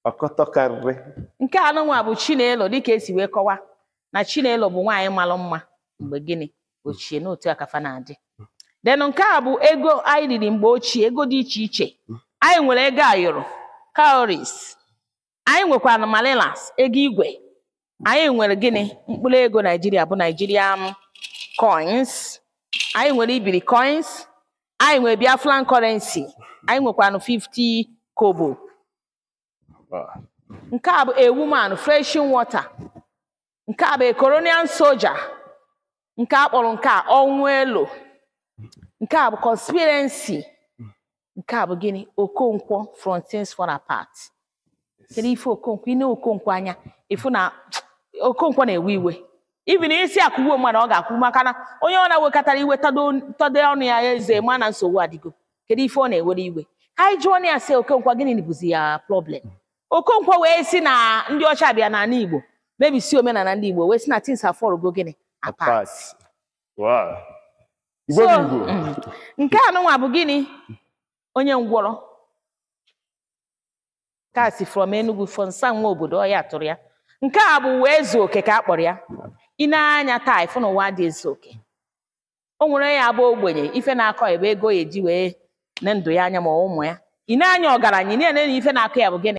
Ọkọtọ karịrị. Nke anụnwa bụ Chinelo, dịka esi wee kọwa na Chinelo bụ nwaanyị malụ mma mgbe gịnị ochie n'otu akafa na-adị. Then nke a bụ ego anyị riri mgbe ochie, ego dị iche iche. Anyị nwere ego ayọrọ, cowries. Anyị nwekwara malilas, ego igwe. Anyị nwere gịnị mkpụrụ ego Naijiria bụ Nigerian coins. Anyị nwere ibiri coins. Anyị nwere Biafran currency. Anyị nwekwara 50 kobo. Nke a bụ a woman freshing water. Nke a bụ a colonial soldier. Nke a kpọrọ nke a ọnwụ elo. Nke a bụ conspiracy. Nke a bụ gịnị Okonkwo from Things Fall Apart. Kedu ife Okonkwo? Ị na Okonkwo anya ịfụ na Okonkwo na-ewe iwe. Even isi akwụgbuo mmadụ ọ ga-akwụ, maka na onye ọ na-wekọtara iwe tọdo ọnụ ya eze ma na nsogbu adịgo. Kedu ife ọ na-ewere iwe? Ka anyị jụọ ya sị Okonkwo gịnị bụzi ya problem? Okonkwo wee sị na ndị ọcha bịa n'ala Igbo mebisi omenala ndị Igbo, wee sị na things have fallen gịnị apart. Apart. Wow. Igbo So, bụ Igbo. Nke anụnwa bụ gịnị onye ngwọrọ ka si from Enugu Fonsa nwa obodo ọ ya tụrụ ya. Nke a bụ wee zuo oke ka a kpọrọ ya. Ị na-anya taa ịfụ na ụwa dị ezu oke. O nwere ya bụ ogbenye ife na-akọ ebe ego ya eji wee na ndụ ya anya ma ụmụ ya. Ị na-anya ọgaranya ị na-ene na ife na-akọ ya bụ gịnị.